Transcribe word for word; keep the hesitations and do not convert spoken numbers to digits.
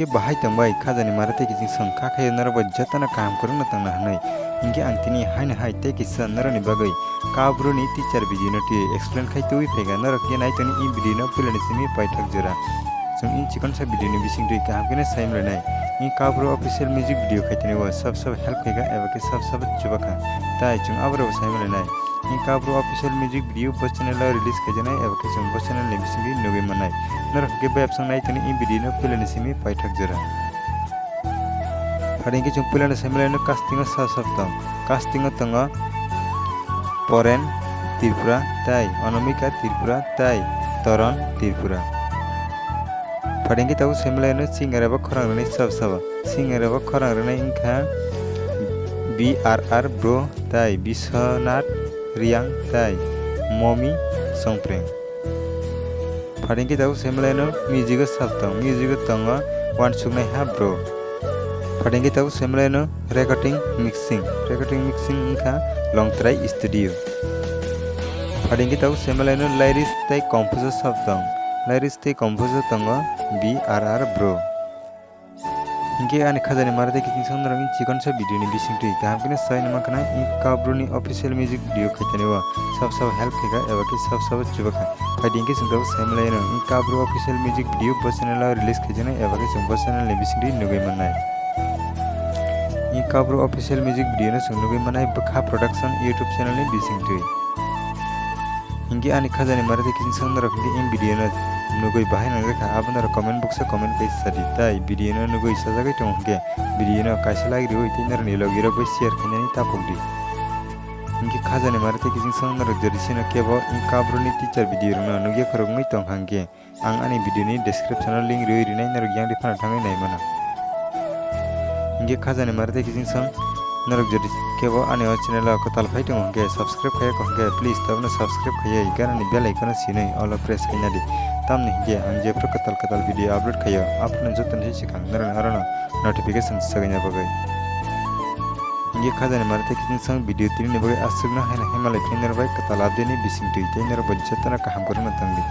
Bahai tongbai khajani mara tei kiching song kha khe norok bai jotono kaham kwrwngno tongna hwnwi. Hinkhe ang tini haino hai tei kisa norokni bagwi Kabruni teacher video no twi explain khai twi phaikha, norok khe nai tongni in video no puilani simi paithak jora. Chwng in chikonsa video ni bisingtwi kaham kheno sai mlainai. In Kabru official music video khai tini o sab sab help khaikha eba khe sab sab chubakha. Tai chwng aborok sai mlainai. In Kabru official music video bo channel o release khaijaknai eba khe chwng bo channel ni bisingtwi nugwi mannai. Norok khe bai absang nai tongni in video no puilani simi paithak jora. Phaidi khe chwng puilano sai mlaino casting o sab sab tong. Casting o tongo Poren Tripura tai Anamika Tripura tai Toron Tripura. Phaidi khe tabuk sai mlaino singer eba khorang rwnai sab sabo. Singer eba khorang rwnai wngkha B R R Bro tai Biswanath Riang tai Momi Songpreng. Phaidi khe tabuk sai mlaino music o sab tong. Music o tongo uansuknai ha Bro. Phaidi khe tabuk sai mlaino recording mixing. Recording mixing wngkha Longtrai Studio. Phaidi khe tabuk sai mlaino lyrics tei compose o sab tong. Lyrics tei compose o tongo B R R Bro. Hinkhe ani khajani mara tei kiching song norok in chikonsa video ni bisingtwi kaham kheno sai mankha na in Kabruni official music video khaitani o sab sabo help khaikha eba khe sab sabo chubakha. Phaidi hinkhe chwng tabuk sai mlaino in Kabru official music video bo channel o release khaijaknai eba khe chwng bo channel ni bisingtwi nugwi mannai. In Kabru official music video no chwng nugwi mannai Bwkha Production YouTube channel ni bisingtwi. Hinkhe ani khajani mara tei kiching song norok hinkhe in video no nugwi bahai nangjakha, abo norok comment box o comment khai sadi. Tai video no nugwi sajagwi tongo hinkhe video no kaisa like riwi tei norokni logi rok bai share khainani tapukdi. Hinkhe khajani mara tei kiching song norok jodi sino kebo in Kabruni teacher video rokno nugya khoroknwi tongkha hinkhe ang ani video ni description o link riwi rinai, norok yang di phano thangwi nai mano. Hinkhe khajani mara tei kiching song norok jodi kebo ani o channel o kwtal phai tongo hinkhe subscribe khaiya kho hinkhe please tabukno subscribe khaiwi ganani bell icon o sinwi all o press khaina di. Tamni hinkhe ang jephru kwtal kwtal video upload khaio aphuru jotono se swkang norokni arono notification swkangna bagwi. Hinkhe khajani mara tei kiching song video tini ni bagwi aswkno haino himalai phiya norok bai kwtal update ni bisingtwi tei norok bai jotono kaham kwrwngno tongdi.